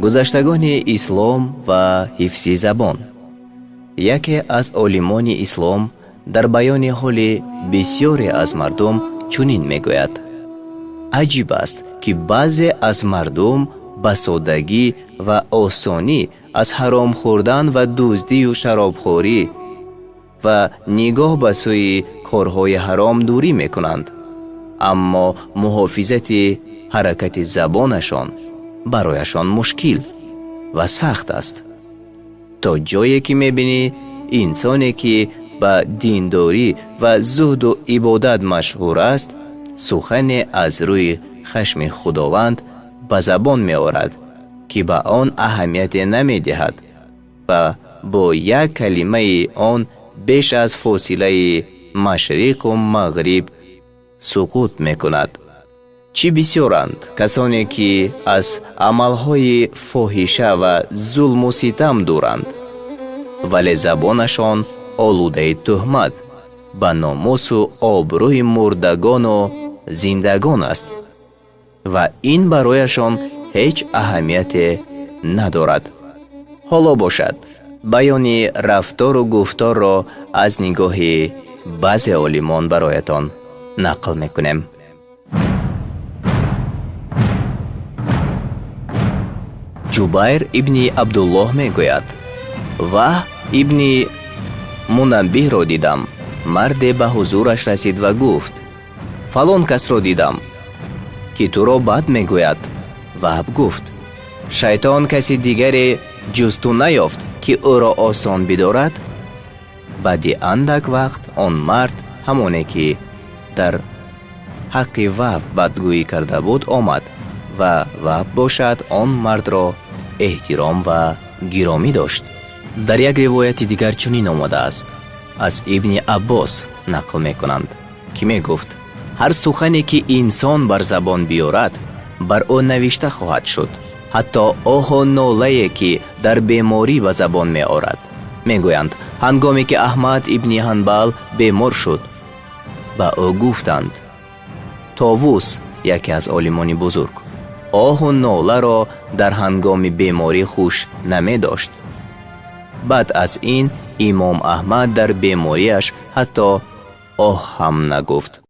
Гузаштагони ислом ва ҳифзи забон. Яке аз олимони ислом дар баёни ҳоли бисёре аз мардум чунин мегӯяд: аҷиб аст, ки баъзе аз мардум ба соддагӣ ва осонӣ аз ҳаром хӯрдан ва дуздию шаробхӯрӣ ва нигоҳ ба сӯи корҳои ҳаром дурӣ мекунанд, аммо муҳофизати ҳаракати забонашон барояшон мушкил ва сахт аст. То ҷое ки мебинӣ инсоне, ки ба диндорӣ ва зуҳду ибодат машҳур аст, сухане аз рӯи хашми Худованд ба забон меорад, ки ба он аҳамияте намедиҳад ва бо як калимаи он беш аз фосилаи машриқу мағриб суқут мекунад. Чӣ бисёранд касоне, ки аз амалҳои фоҳиша ва зулму ситам дуранд, вале забонашон олудаи тӯҳмат ба номусу обрӯи мурдагону зиндагон аст ва ин барояшон ҳеҷ аҳамияте надорад. Ҳоло бошад, баёни рафтору гуфторро аз нигоҳи баъзе олимон бароятон нақл мекунем. Ҷубайр ибни Абдуллоҳ мегӯяд: Ваҳб ибни Мунаббиҳро дидам. Марде ба ҳузураш расид ва гуфт: фалон касро дидам, ки туро бад мегӯяд. Ваҳб гуфт: шайтон каси дигаре ҷуз ту наёфт, ки ӯро осон бидорад? Баъди андак вақт он мард, ҳамоне ки дар ҳаққи Ваҳб бадгӯӣ карда буд, омад ва Ваҳб бошад он мардро эҳтиром ва гиромӣ дошт. Дар як ривояти дигар чунин омадааст: аз Ибни Аббос нақл мекунанд, ки мегуфт: ҳар сухане ки инсон бар забон биёрад, бар ӯ навишта хоҳад шуд, ҳатто оҳу нолае, ки дар беморӣ ба забон меорад. Мегӯянд, ҳангоме ки Аҳмад ибни Ҳанбал бемор шуд, ба ӯ гуфтанд: Товус, яке аз олимони бузург, оҳу ноларо дар ҳангоми беморӣ хуш намедошт. Баъд аз ин имом Аҳмад дар бемориаш ҳатто оҳ ҳам нагуфт.